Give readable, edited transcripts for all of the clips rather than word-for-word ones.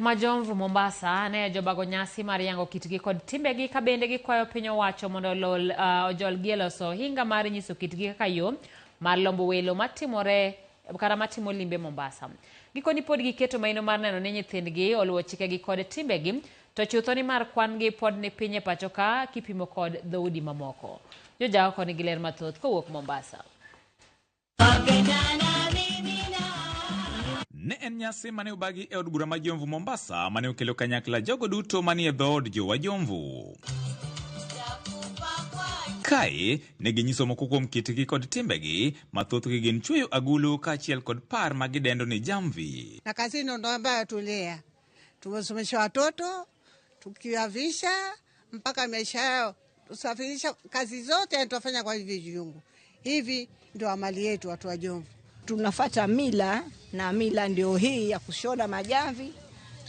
Ma Jomvu Mombasa ne jobago nyasi mar yango kitgi kod timbegi ka bende gikwayo piny owacho mondo ojolgi e loso ohinga mar nyiso kitgi kaka yo mar lombo welo matimore kata matimo limbe Mombasa. Gikoni pod giketo maino mar neno ni nyithindgi oluwo chikegi kod timbegi to chutho ni mar kwan gi pod ni piny e pacho ka kipimo kod dhoudi mamoko. Jojaoko nigi ler mathoth kowuok Mombasa. Ne en nyasi mane obagi e od bura ma Jomvu Mombasa mane okelo kanyakla jogo duto manie dhood jowa Jomvu. Kae ne ginyiso moko kuom kitgi kod timbegi ma thothgi gin chweyo agulu kaachiel kod par ma gidendo ni jamvi. Na kasino ndo ambayo tulea, tumesomesha watoto tukiwavisha mpaka maisha yao, tusafirisha kazi zote tuwafanya kwa hivi viungu hivi, ndio amali yetu watu wa Jomvu. Tunafata mila na mila ndio hii ya kushona majamvi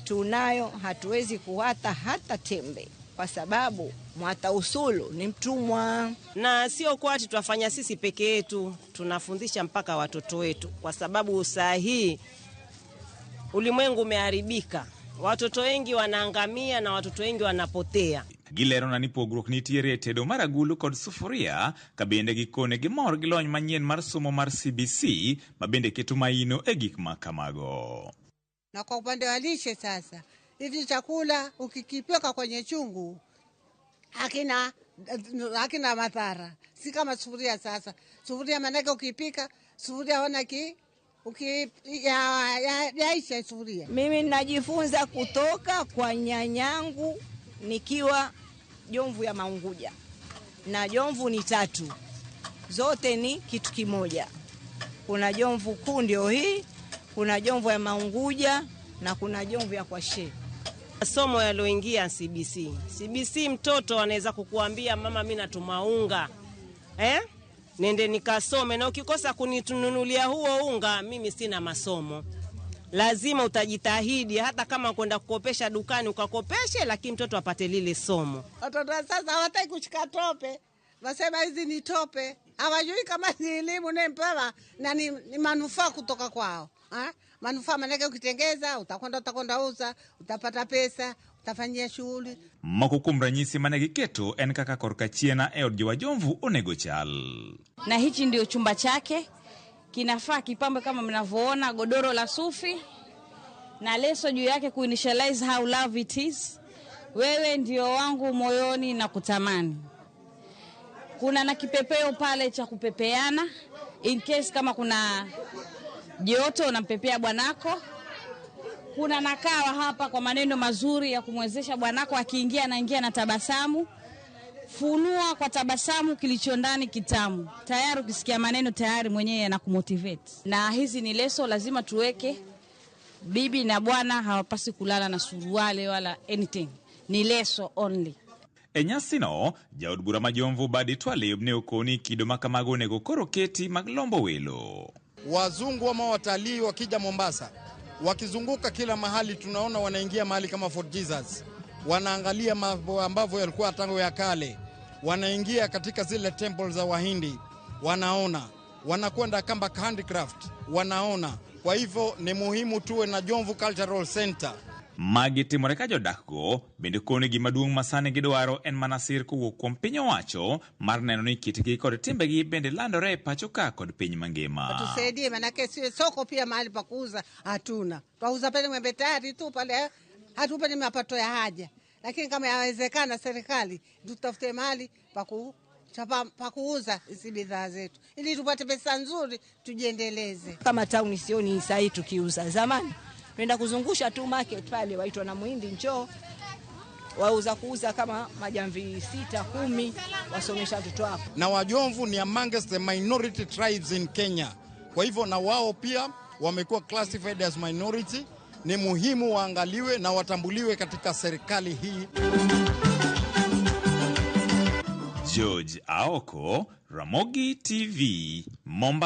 tunayo, hatuwezi kuwata hata tembe kwa sababu mwata usulu ni mtumwa. Na sio kwa ati twafanya sisi peke yetu, tunafundisha mpaka watoto wetu, kwa sababu saa hii ulimwengu umeharibika, watoto wengi wanaangamia na watoto wengi wanapotea. Gilero ni pogruok nitiere e tedo mar agulu kod sufuria ka bende gikone gimor gi lony manyien mar somo mar CBC ma bende keto maino e gik ma kamago. Na kwa upande wa lishe sasa, hivi chakula ukikipika kwenye chungu hakina madhara, si kama sufuria. Sasa sufuria manake ukipika sufuria ona ki uki ya, ya, yaisha sufuria. Mimi najifunza kutoka kwa nyanyangu nikiwa Jomvu ya Maunguja, na Jomvu ni tatu, zote ni kitu kimoja. Kuna Jomvu kuu ndio hii, kuna Jomvu ya Maunguja na kuna Jomvu ya Kwashe. Somo yaloingia CBC. CBC mtoto anaweza kukuambia mama, mimi natuma unga. Nende nikasome, na ukikosa kunitununulia huo unga mimi sina masomo. Lazima utajitahidi, hata kama kwenda kukopesha dukani ukakopeshe, lakini mtoto apate lile somo. Watoto wa sasa hawataki kushika tope, wasema hizi ni tope, hawajui kama ni elimu nempewa na ni manufaa kutoka kwao. Ha? Manufaa manake ukitengeza utakwenda uza, utapata pesa, utafanyia shughuli. Moko kuom ranyisi mane giketo en kaka korka chiena e od jowa Jomvu onego chal. Na hichi ndio chumba chake, kinafaa kipambe kama mnavyoona, godoro la sufi na leso juu yake ku initialize how love it is. Wewe ndio wangu moyoni na kutamani. Kuna na kipepeo pale cha kupepeana in case kama kuna joto unampepea bwanako. Kuna nakawa hapa kwa maneno mazuri ya kumwezesha bwanako, akiingia anaingia na tabasamu. Funua kwa tabasamu kilicho ndani kitamu. Tayari ukisikia maneno tayari mwenyewe anakumotivate. Na hizi ni leso lazima tuweke. Bibi na bwana hawapasi kulala na suruali wala anything. Ni leso only. E nyasino, jaod bura ma Jomvu Badi Twalib ne okoni kido ma kamago onego koro keti mag lombo welo. Wazungu ama watalii wakija Mombasa, wakizunguka kila mahali, tunaona wanaingia mahali kama Fort Jesus, wanaangalia mambo ambavyo yalikuwa tangu ya kale, wanaingia katika zile temple za Wahindi, wanaona, wanakwenda kamba handicraft, wanaona. Kwa hivyo ni muhimu tuwe na Jomvu Cultural Center. Magi timore ka jodakgo bende koni gima duong' ma sani gidwaro en mana sir kowuok kuom piny owacho mar neno ni kitgi kod timbegi bende landore e pacho ka kod piny mangima. Tusaidie, manake sio soko pia mahali pa kuuza hatuna. Twauza pale Mwembe Tayari tu pale, hatupe ni mapato ya haja. Lakini kama yawezekana serikali tutafute mahali pa kuuza hizi bidhaa zetu ili tupate pesa nzuri tujiendeleze. Kama town sioni sahi tukiuza. Zamani tunaenda kuzungusha tu market pale, waitwa na muhindi njoo wauza kuuza kama majamvi 6 10, wasomesha watoto wako. Na Wajomvu ni amongst the minority tribes in Kenya. Kwa hivyo na wao pia wamekuwa classified as minority. Ni muhimu waangaliwe na watambuliwe katika serikali hii. George Aoko, Ramogi TV, Mombasa.